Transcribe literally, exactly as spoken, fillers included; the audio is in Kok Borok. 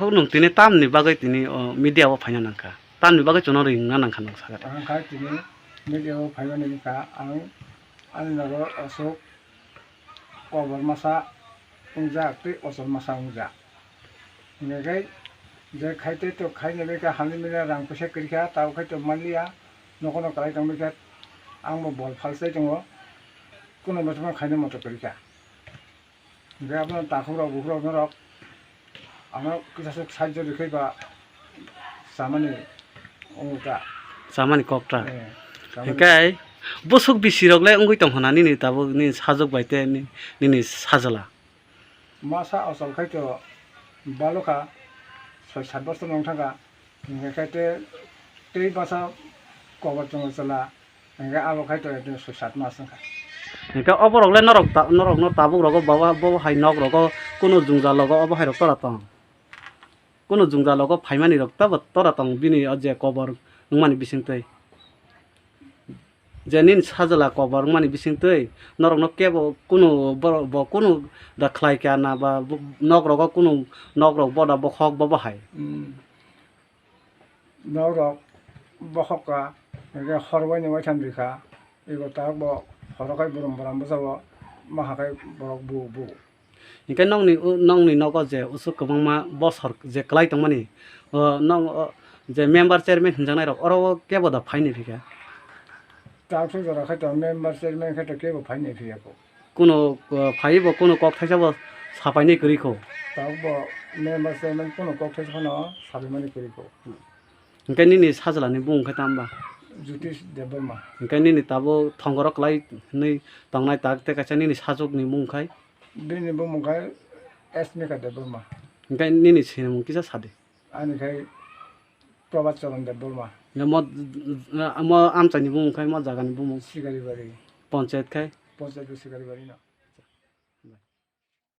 Nwng tini tamni bagwi tini o media o phaina nangkha? Tamni bagwi chwngno ringna nangkha nwng sakha? Ang kha tini media o phaimani wngkha ang ani nogo aswk kobor masa wngjak tei ochol masa wngjak. Hingkhe je khai tei to khaina bai kha hamya manya rang puisa kwrwi kha, tabuk khai to manliya, nokono kwlai tongbai kha, ang bo bol phalsai tongo, kuno bwswkno khaina moto kwrwi kha. Hingkhe abono takhuk rok bukhuk rok norok ano kisa swk sahajyo rwkhai ba chamani wngo ta. Chamani kok ta. Eh, chamani. Hingkhe bwswk bisi rok le wngwi tong hona nini tabuk nini sajwk bai tei ni-, nini sajwla? Masa ochol khai to balokha, soi sat bosor nong thangkha, hingkhe khe te-, tei masa kobor tongo chwla, hingkhe abo khai to ekdin soi sat mas wngkha. Hingkhe oborok le norok ta-, norokno tabuk rogo baba bo hai nok rogo kunu jwngjal rogo obo hai rok tora tong? Kunu jwngjal rogo phaimani rok tabo tora tong bini o je kobor wngmani bisingtwi? Je nini sajwla kobor wngmani bisingtwi norokno kebo kunu borok bo kunu da khlai kha na ba bo-, nok rogo kunu nok rok boda bokhok bo bahai? Hmm. Nok rok bokhok kha, hingkhe hor waini waitham rikha, ego tabuk bo horo khai burum buram bwsao, maha khai borok bu bu. Hingkhe nokni, nokni nogo je usuk kwbangma bosor je kwlai tongmani, o, nok, o, je member chairman hinjaknai rok, oro o kebo da phaini phikha? Taksu jora khai to member chairman khai to kebo phaini phiyakho. Kuno, o, phaibo kuno kok thaisa bo sapainai kwrwi kho? Tabuk bo member chairman kuno kok thaisa phano sapaimani kwrwi kho. Hingkhe nini sajwlani bumung khai tamba? Jyotish Debbarma. Hingkhe nini tabuk thongoro kwlai hinwi tongnai tak tei kaisa nini sajwkni bumung khai? Bini bumung khai Esmika Debbarma. Hingkhe nini sinimung kisa sadi? Ani khai Prabhat Charan Debbarma. Hingkhe mo, mo amchaini bumung khai mo jagani bumung? Sikaribari. Ponchayat khai? Ponchayat Sikaribari no.